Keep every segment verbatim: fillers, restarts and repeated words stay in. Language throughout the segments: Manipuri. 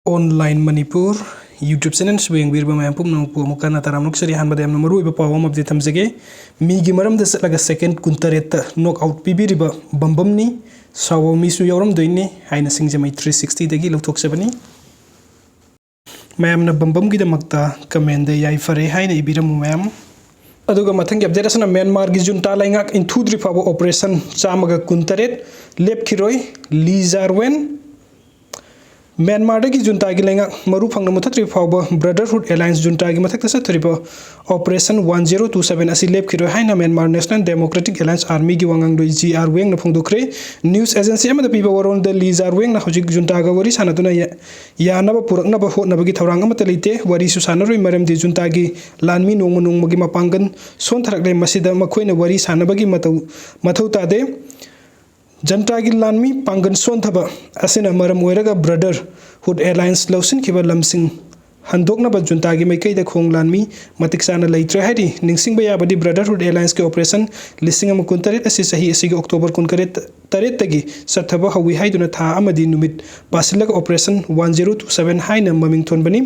Online Manipur YouTube channel ꯁꯤꯕꯨ ꯌꯦꯡꯕꯤꯔꯤꯕ ꯃꯌꯥꯝ ꯄꯨꯝꯅꯃꯛꯄꯨ ꯑꯃꯨꯛ ꯍꯟꯅ ꯇꯔꯥꯝꯅ ꯑꯣꯛꯆꯔꯤ꯫ ꯑꯍꯥꯟꯕꯗ ꯌꯥꯝꯅ ꯃꯔꯨꯑꯣꯏꯕ ꯄꯥꯎ ꯑꯃ update ꯊꯝꯖꯒꯦ꯫ ꯃꯤꯒꯤ ꯃꯔꯝꯗ ꯆꯠꯂꯒ second ꯀꯨꯟꯇꯔꯦꯠꯇ knock out ꯄꯤꯕꯤꯔꯤꯕ ꯕꯝꯕꯝꯅꯤ꯫ ꯁꯥꯎꯕ ꯃꯤꯁꯨ ꯌꯥꯎꯔꯝꯗꯣꯏꯅꯤ ꯍꯥꯏꯅ ꯁꯤꯡꯖꯃꯩ three sixty ꯗꯒꯤ ꯂꯧꯊꯣꯛꯆꯕꯅꯤ꯫ ꯃꯌꯥꯝꯅ ꯕꯝꯕꯝꯒꯤꯗꯃꯛꯇ comment ꯗ "ꯌꯥꯏꯐꯔꯦ" ꯍꯥꯏꯅ ꯏꯕꯤꯔꯝꯃꯨ ꯃꯌꯥꯝ꯫ ꯑꯗꯨꯒ ꯃꯊꯪꯒꯤ update ꯑꯁꯤꯅ ꯃ꯭ꯌꯥꯟꯃꯥꯔꯒꯤ ꯖꯨꯟꯇꯥ ꯂꯩꯉꯥꯛ ꯏꯟꯊꯨꯗ꯭ꯔꯤ ꯐꯥꯎꯕ operation ꯆꯥꯝꯃꯒ ꯀꯨꯟꯇꯔꯦꯠ ꯂꯦꯞꯈꯤꯔꯣꯏ, ꯂꯤ ꯖꯥꯔꯋꯦꯟ꯫ ꯃ꯭ꯌꯥꯟꯃꯥꯔꯗꯒꯤ ꯖꯨꯟꯇꯥꯒꯤ ꯂꯩꯉꯥꯛ ꯃꯔꯨ ꯐꯪꯅ ꯃꯨꯊꯠꯇ꯭ꯔꯤ ꯐꯥꯎꯕ Brotherhood Alliance ꯖꯨꯟꯇꯥꯒꯤ ꯃꯊꯛꯇ ꯆꯠꯊꯔꯤꯕ Operation one zero two seven ꯑꯁꯤ ꯂꯦꯞꯈꯤꯔꯣꯏ ꯍꯥꯏꯅ Myanmar National Democratic Alliance Army ꯒꯤ ꯋꯥꯉꯥꯡꯂꯣꯏ ꯖꯤ ꯑꯥꯔ ꯋꯦꯡꯅ ꯐꯣꯡꯗꯣꯛꯈ꯭ꯔꯦ꯫ News agency ꯑꯃꯗ ꯄꯤꯕ ꯋꯥꯔꯣꯜꯗ ꯂꯤ ꯖꯥꯔꯋꯦꯡꯅ ꯍꯧꯖꯤꯛ ꯖꯨꯟꯇꯥꯒ ꯋꯥꯔꯤ ꯁꯥꯟꯅꯗꯨꯅ ꯌꯥ-, ꯌꯥꯅꯕ ꯄꯨꯔꯛꯅꯕ ꯍꯣꯠꯅꯕꯒꯤ ꯊꯧꯔꯥꯡ ꯑꯃꯠꯇ ꯂꯩꯇꯦ꯫ ꯋꯥꯔꯤꯁꯨ ꯁꯥꯟꯅꯔꯣꯏ, ꯃꯔꯝꯗꯤ ꯖꯨꯟꯇꯥꯒꯤ ꯂꯥꯟꯃꯤ ꯅꯣꯡꯃ ꯅꯣꯡꯃꯒꯤ ꯃꯄꯥꯡꯒꯜ ꯁꯣꯟꯊꯔꯛꯂꯦ꯫ ꯃꯁꯤꯗ ꯃꯈꯣꯏꯅ ꯋꯥꯔꯤ ꯁꯥꯟꯅꯕꯒꯤ ꯃꯇꯧ, ꯃꯊꯧ ꯇꯥꯗꯦ꯫ ꯖꯟꯇꯥꯒꯤ ꯂꯥꯟꯃꯤ ꯄꯥꯡꯒꯜ ꯁꯣꯟꯊꯕ ꯑꯁꯤꯅ ꯃꯔꯝ ꯑꯣꯏꯔꯒ Brotherhood Alliance ꯂꯧꯁꯤꯟꯈꯤꯕ ꯂꯝꯁꯤꯡ ꯍꯟꯗꯣꯛꯅꯕ ꯖꯨꯟꯇꯥꯒꯤ ꯃꯥꯏꯀꯩꯗ ꯈꯣꯡ ꯂꯥꯟꯃꯤ ꯃꯇꯤꯛ ꯆꯥꯅ ꯂꯩꯇ꯭ꯔꯦ ꯍꯥꯏꯔꯤ꯫ ꯅꯤꯡꯁꯤꯡꯕ ꯌꯥꯕꯗꯤ, Brotherhood Alliance ꯀꯤ operation ꯂꯤꯁꯤꯡ ꯑꯃ ꯀꯨꯟꯇꯔꯦꯠ ꯑꯁꯤ ꯆꯍꯤ ꯑꯁꯤꯒꯤ October ꯀꯨꯟꯇꯔꯦꯠ, ꯇꯔꯦꯠꯇꯒꯤ ꯆꯠꯊꯕ ꯍꯧꯏ ꯍꯥꯏꯗꯨꯅ ꯊꯥ ꯑꯃꯗꯤ ꯅꯨꯃꯤꯠ ꯄꯥꯁꯤꯜꯂꯒ Operation one zero two seven ꯍꯥꯏꯅ ꯃꯃꯤꯡ ꯊꯣꯟꯕꯅꯤ꯫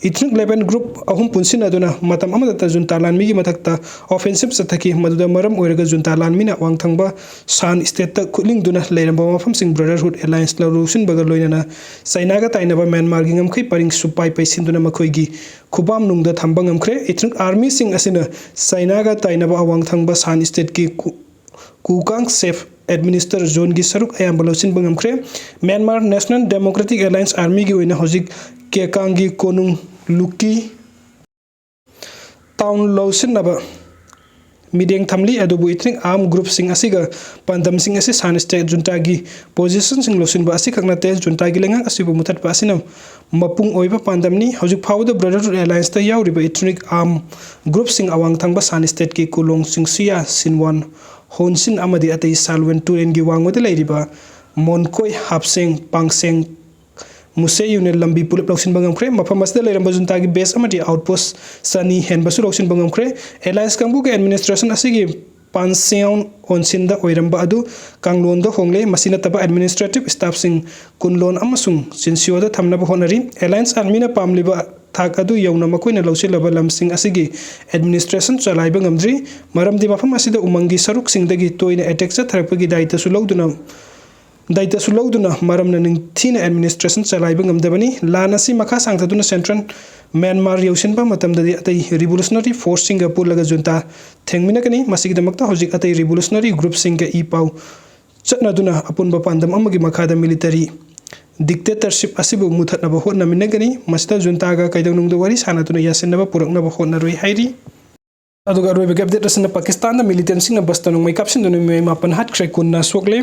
Ethnic eleven group ꯑꯍꯨꯝ ꯄꯨꯟꯁꯤꯟꯅꯗꯨꯅ ꯃꯇꯝ ꯑꯃꯗꯇ ꯖꯨꯟꯇꯥ ꯂꯥꯟꯃꯤꯒꯤ ꯃꯊꯛꯇ offensive ꯆꯠꯊꯈꯤ, ꯃꯗꯨꯗ ꯃꯔꯝ ꯑꯣꯏꯔꯒ ꯖꯨꯟꯇꯥ ꯂꯥꯟꯃꯤꯅ ꯑꯋꯥꯡ ꯊꯪꯕ ꯁꯥꯟ state ꯇ ꯈꯨꯠꯂꯤꯡꯗꯨꯅ ꯂꯩꯔꯝꯕ ꯃꯐꯝꯁꯤꯡ Brotherhood Alliance ꯂꯧꯁꯤꯟꯕꯒ ꯂꯣꯏꯅꯅ ꯆꯥꯏꯅꯥꯒ ꯇꯥꯏꯅꯕ ꯃ꯭ꯌꯥꯟꯃꯥꯔꯒꯤ ꯉꯝꯈꯩ ꯄꯔꯤꯡ ꯁꯨꯞꯄꯥꯏ ꯄꯩꯁꯤꯟꯗꯨꯅ ꯃꯈꯣꯏꯒꯤ ꯈꯨꯕꯥꯝꯅꯨꯡꯗ ꯊꯝꯕ ꯉꯝꯈ꯭ꯔꯦ꯫ Ethnic army ꯁꯤꯡ ꯑꯁꯤꯅ ꯆꯥꯏꯅꯥꯒ ꯇꯥꯏꯅꯕ ꯑꯋꯥꯡ ꯊꯪꯕ ꯁꯥꯟ state ꯀꯤ ꯀꯨ-, ꯀꯨꯀꯥꯡ chief administer zone ꯒꯤ ꯁꯔꯨꯛ ꯑꯌꯥꯝꯕ ꯂꯧꯁꯤꯟꯕ ꯉꯝꯈ꯭ꯔꯦ꯫ Myanmar National Democratic Alliance Army ꯒꯤ ꯑꯣꯏꯅ ꯍꯧꯖꯤꯛ ꯀꯦꯀꯥꯡꯒꯤ ꯀꯣꯅꯨꯡ ꯂꯨꯀꯤ town ꯂꯧꯁꯤꯟꯅꯕ ꯃꯤꯠꯌꯦꯡ ꯊꯝꯂꯤ, ꯑꯗꯨꯕꯨ ethnic armed group ꯁꯤꯡ ꯑꯁꯤꯒ ꯄꯥꯟꯗꯝꯁꯤꯡ ꯑꯁꯤ ꯁꯥꯟ state ꯖꯨꯟꯇꯥꯒꯤ position ꯁꯤꯡ ꯂꯧꯁꯤꯟꯕ ꯑꯁꯤꯈꯛ ꯅꯠꯇꯦ꯫ ꯖꯨꯟꯇꯥꯒꯤ ꯂꯩꯉꯥꯛ ꯑꯁꯤꯕꯨ ꯃꯨꯊꯠꯄ ꯑꯁꯤꯅ ꯃꯄꯨꯡ ꯑꯣꯏꯕ ꯄꯥꯟꯗꯝꯅꯤ꯫ ꯍꯧꯖꯤꯛ ꯐꯥꯎꯕꯗ Brotherhood Alliance ꯇ ꯌꯥꯎꯔꯤꯕ ethnic armed group ꯁꯤꯡ ꯑꯋꯥꯡ ꯊꯪꯕ ꯁꯥꯟ state ꯀꯤ ꯀꯨꯂꯣꯡ, ꯆꯤꯡꯁꯨꯌꯥ, ꯁꯤꯟꯋꯥꯟ, ꯍꯣꯟꯁꯤꯟ ꯑꯃꯗꯤ ꯑꯇꯩ ꯁꯥꯜꯋꯦꯟ ꯇꯨꯔꯦꯜꯒꯤ ꯋꯥꯡꯃꯗ ꯂꯩꯔꯤꯕ ꯃꯣꯟꯀꯣꯏ, ꯍꯥꯞꯁꯦꯡ, ꯄꯥꯡꯁꯦꯡ, ꯃꯨꯁꯦ ꯌꯨꯅꯤꯌꯟ ꯂꯝꯕꯤ ꯄꯨꯂꯞ ꯂꯧꯁꯤꯟꯕ ꯉꯝꯈ꯭ꯔꯦ꯫ ꯃꯐꯝ ꯑꯁꯤꯗ ꯂꯩꯔꯝꯕ ꯖꯨꯟꯇꯥꯒꯤ base ꯑꯃꯗꯤ outpost ꯆꯅꯤ ꯍꯦꯟꯕꯁꯨ ꯂꯧꯁꯤꯟꯕ ꯉꯝꯈ꯭ꯔꯦ꯫ Alliance ꯀꯥꯡꯕꯨꯒꯤ administration ꯑꯁꯤꯒꯤ ꯄꯥꯟꯁꯤꯌꯥꯎꯟ ꯑꯣꯟꯁꯤꯟꯗ ꯑꯣꯏꯔꯝꯕ ꯑꯗꯨ ꯀꯥꯡꯂꯣꯟꯗ ꯍꯣꯡꯂꯦ꯫ ꯃꯁꯤ ꯅꯠꯇꯕ administrative staffꯁꯤꯡ ꯀꯨꯟꯂꯣꯟ ꯑꯃꯁꯨꯡ ꯁꯤꯟꯁꯤꯌꯣꯗ ꯊꯝꯅꯕ ꯍꯣꯠꯅꯔꯤ꯫ Alliance Armyꯅ ꯄꯥꯝꯂꯤꯕ ꯊꯥꯛ ꯑꯗꯨ ꯌꯧꯅ ꯃꯈꯣꯏꯅ ꯂꯧꯁꯤꯜꯂꯕ ꯂꯝꯁꯤꯡ ꯑꯁꯤꯒꯤ administration ꯆꯂꯥꯏꯕ ꯉꯝꯗ꯭ꯔꯤ, ꯃꯔꯝꯗꯤ ꯃꯐꯝ ꯑꯁꯤꯗ ꯎꯃꯪꯒꯤ ꯁꯔꯨꯛꯁꯤꯡꯗꯒꯤ ꯇꯣꯏꯅ attack ꯆꯠꯊꯔꯛꯄꯒꯤ ꯗꯥꯏꯇꯁꯨ ꯂꯧꯗꯨꯅ, ꯗꯥꯏꯇꯁꯨ ꯂꯧꯗꯨꯅ ꯃꯔꯝꯅ ꯅꯤꯡꯊꯤꯅ administration ꯆꯂꯥꯏꯕ ꯉꯝꯗꯕꯅꯤ꯫ ꯂꯥꯟ ꯑꯁꯤ ꯃꯈꯥ ꯁꯥꯡꯊꯗꯨꯅ central ꯃ꯭ꯌꯥꯟꯃꯥꯔ ꯌꯧꯁꯤꯟꯕ ꯃꯇꯝꯗꯗꯤ ꯑꯇꯩ revolutionary forceꯁꯤꯡꯒ ꯄꯨꯜꯂꯒ junta ꯊꯦꯡꯃꯤꯟꯅꯒꯅꯤ꯫ ꯃꯁꯤꯒꯤꯗꯃꯛꯇ ꯍꯧꯖꯤꯛ ꯑꯇꯩ revolutionary groupꯁꯤꯡꯒ ꯏ ꯄꯥꯎ ꯆꯠꯅꯗꯨꯅ ꯑꯄꯨꯟꯕ ꯄꯥꯟꯗꯝ ꯑꯃꯒꯤ ꯃꯈꯥꯗ military dictatorship ꯑꯁꯤꯕꯨ ꯃꯨꯊꯠꯅꯕ ꯍꯣꯠꯅꯃꯤꯟꯅꯒꯅꯤ꯫ ꯃꯁꯤꯗ juntaꯒ ꯀꯩꯗꯧꯅꯨꯡꯗ ꯋꯥꯔꯤ ꯁꯥꯟꯅꯗꯨꯅ ꯌꯥꯁꯤꯟꯅꯕ ꯄꯨꯔꯛꯅꯕ ꯍꯣꯠꯅꯔꯣꯏ ꯍꯥꯏꯔꯤ꯫ ꯑꯗꯨꯒ ꯑꯔꯣꯏꯕꯒꯤ update ꯑꯁꯤꯅ ꯄꯥꯀꯤꯁꯇꯥꯟꯗ militantꯁꯤꯡꯅ busꯇ ꯅꯣꯡꯃꯩ ꯀꯥꯞꯁꯤꯟꯗꯨꯅ ꯃꯤꯑꯣꯏ ꯃꯥꯄꯟ ꯍꯥꯠꯈ꯭ꯔꯦ, ꯀꯨꯟꯅ ꯁꯣꯛꯂꯦ꯫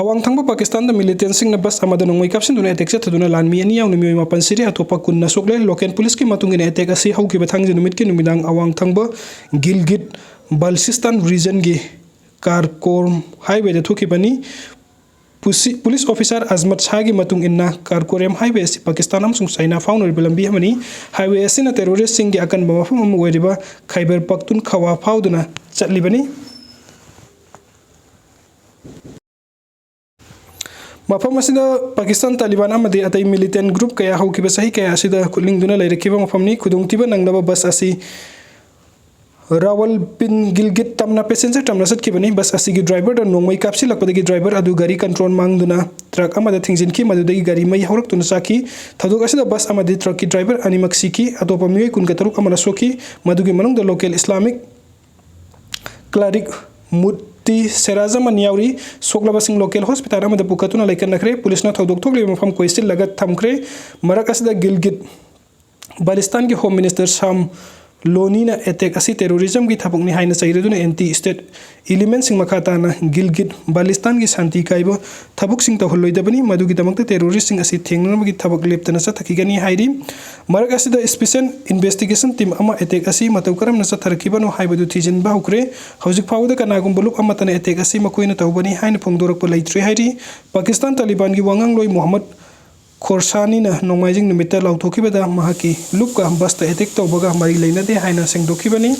ꯑꯋꯥꯡ ꯊꯪꯕ ꯄꯥꯀꯤꯁꯇꯥꯟꯗ militantꯁꯤꯡꯅ bus ꯑꯃꯗ ꯅꯣꯡꯃꯩ ꯀꯥꯞꯁꯤꯟꯗꯨꯅ attack ꯆꯠꯊꯗꯨꯅ ꯂꯥꯟꯃꯤ ꯑꯅꯤ ꯌꯥꯎꯅ ꯃꯤꯑꯣꯏ ꯃꯥꯄꯟ ꯁꯤꯔꯦ, ꯑꯇꯣꯞꯄ ꯀꯨꯟꯅ ꯁꯣꯛꯂꯦ꯫ Local policeꯀꯤ ꯃꯇꯨꯡ ꯏꯟꯅ attack ꯑꯁꯤ ꯍꯧꯈꯤꯕ ꯊꯥꯡꯖ ꯅꯨꯃꯤꯠꯀꯤ ꯅꯨꯃꯤꯗꯥꯡ ꯑꯋꯥꯡ ꯊꯪꯕ ꯒꯤꯜꯒꯤꯠ ꯕꯜꯁꯤꯁꯇꯥꯟ regionꯒꯤ ꯀꯥꯔꯀꯣꯔꯝ highwayꯗ ꯊꯣꯛꯈꯤꯕꯅꯤ꯫ ꯄꯨꯁꯤ-, police officer ꯑꯖꯃꯠ ꯁꯥꯍꯒꯤ ꯃꯇꯨꯡ ꯏꯟꯅ, ꯀꯥꯔꯀꯣꯔꯦꯝ highway ꯑꯁꯤ ꯄꯥꯀꯤꯁꯇꯥꯟ ꯑꯃꯁꯨꯡ ꯆꯥꯏꯅꯥ ꯐꯥꯎꯅꯔꯤꯕ ꯂꯝꯕꯤ ꯑꯃꯅꯤ꯫ Highway ꯑꯁꯤꯅ terroristꯁꯤꯡꯒꯤ ꯑꯀꯟꯕ ꯃꯐꯝ ꯑꯃ ꯑꯣꯏꯔꯤꯕ ꯈꯥꯏꯕꯔ ꯄꯈꯇꯨꯟꯈꯋꯥ ꯐꯥꯎꯗꯨꯅ ꯆꯠꯂꯤꯕꯅꯤ꯫ ꯃꯐꯝ ꯑꯁꯤꯗ ꯄꯥꯀꯤꯁꯇꯥꯟ ꯇꯥꯂꯤꯕꯥꯟ ꯑꯃꯗꯤ ꯑꯇꯩ militant group ꯀꯌꯥ ꯍꯧꯈꯤꯕ ꯆꯍꯤ ꯀꯌꯥ ꯑꯁꯤꯗ ꯈꯨꯠꯂꯤꯡꯗꯨꯅ ꯂꯩꯔꯛꯈꯤꯕ ꯃꯐꯝꯅꯤ꯫ ꯈꯨꯗꯣꯡꯊꯤꯕ ꯅꯪꯂꯕ bus ꯑꯁꯤ ꯔꯥꯋꯜꯄꯤꯟ ꯒꯤꯜꯒꯤꯠ ꯇꯝꯅ passenger ꯇꯝꯅ ꯆꯠꯈꯤꯕꯅꯤ꯫ Bus ꯑꯁꯤꯒꯤ driverꯗ ꯅꯣꯡꯃꯩ ꯀꯥꯞꯁꯤꯜꯂꯛꯄꯗꯒꯤ driver ꯑꯗꯨ ꯒꯥꯔꯤ control ꯃꯥꯡꯗꯨꯅ truck ꯑꯃꯗ ꯊꯤꯡꯖꯤꯟꯈꯤ, ꯃꯗꯨꯗꯒꯤ ꯒꯥꯔꯤ ꯃꯩ ꯍꯧꯔꯛꯇꯨꯅ ꯆꯥꯛꯈꯤ꯫ ꯊꯧꯗꯣꯛ ꯑꯁꯤꯗ bus ꯑꯃꯗꯤ truckꯀꯤ driver ꯑꯅꯤꯃꯛ ꯁꯤꯈꯤ꯫ ꯑꯇꯣꯞꯄ ꯃꯤꯑꯣꯏ ꯀꯨꯟꯒ ꯇꯔꯨꯛ ꯑꯃꯅ ꯁꯣꯛꯈꯤ, ꯃꯗꯨꯒꯤ ꯃꯅꯨꯡꯗ local Islamic cleric ꯃꯨꯠꯇꯤ ꯁꯦꯔꯥꯖ ꯑꯃꯅ ꯌꯥꯎꯔꯤ꯫ ꯁꯣꯛꯂꯕꯁꯤꯡ local hospital ꯑꯃꯗ ꯄꯨꯈꯠꯇꯨꯅ ꯂꯩꯈꯠꯅꯈ꯭ꯔꯦ꯫ Policeꯅ ꯊꯧꯗꯣꯛ ꯊꯣꯛꯂꯤꯕ ꯃꯐꯝ ꯀꯣꯏꯁꯤꯜꯂꯒ ꯊꯝꯈ꯭ꯔꯦ꯫ ꯃꯔꯛ ꯑꯁꯤꯗ ꯒꯤꯜꯒꯤꯠ ꯕꯥꯂꯤꯁꯇꯥꯟꯒꯤ Home Minister ꯁꯥꯝ ꯂꯣꯅꯤꯅ attack ꯑꯁꯤ terrorismꯒꯤ ꯊꯕꯛꯅꯤ ꯍꯥꯏꯅ ꯆꯩꯔꯗꯨꯅ anti state elementꯁꯤꯡ ꯃꯈꯥ ꯇꯥꯅ ꯒꯤꯜꯒꯤꯠ ꯕꯥꯂꯤꯁꯇꯥꯟꯒꯤ ꯁꯥꯟꯇꯤ ꯀꯥꯏꯕ ꯊꯕꯛꯁꯤꯡ ꯇꯧꯍꯜꯂꯣꯏꯗꯕꯅꯤ, ꯃꯗꯨꯒꯤꯗꯃꯛꯇ terroristꯁꯤꯡ ꯑꯁꯤ ꯊꯦꯡꯅꯅꯕꯒꯤ ꯊꯕꯛ ꯂꯦꯞꯇꯅ ꯆꯠꯊꯈꯤꯒꯅꯤ ꯍꯥꯏꯔꯤ꯫ ꯃꯔꯛ ꯑꯁꯤꯗ special investigation team ꯑꯃ attack ꯑꯁꯤ ꯃꯇꯧ ꯀꯔꯝꯅ ꯆꯠꯊꯔꯛꯈꯤꯕꯅꯣ ꯍꯥꯏꯕꯗꯨ ꯊꯤꯖꯤꯟꯕ ꯍꯧꯈ꯭ꯔꯦ꯫ ꯍꯧꯖꯤꯛ ꯐꯥꯎꯕꯗ ꯀꯅꯥꯒꯨꯝꯕ ꯂꯨꯞ ꯑꯃꯠꯇꯅ attack ꯑꯁꯤ ꯃꯈꯣꯏꯅ ꯇꯧꯕꯅꯤ ꯍꯥꯏꯅ ꯐꯣꯡꯗꯣꯔꯛꯄ ꯂꯩꯇ꯭ꯔꯤ ꯍꯥꯏꯔꯤ꯫ ꯄꯥꯀꯤꯁꯇꯥꯟ ꯇꯥꯂꯤꯕꯥꯟꯒꯤ ꯋꯥꯉꯥꯡꯂꯣꯏ ꯃꯣꯍꯝꯃꯗ ꯈꯣꯔꯁꯥꯅꯤꯅ ꯅꯣꯡꯃꯥꯏꯖꯤꯡ ꯅꯨꯃꯤꯠꯇ ꯂꯥꯎꯊꯣꯛꯈꯤꯕꯗ ꯃꯍꯥꯛꯀꯤ ꯂꯨꯞꯀ busꯇ attack ꯇꯧꯕꯒ ꯃꯔꯤ ꯂꯩꯅꯗꯦ ꯍꯥꯏꯅ ꯁꯦꯡꯗꯣꯛꯈꯤꯕꯅꯤ꯫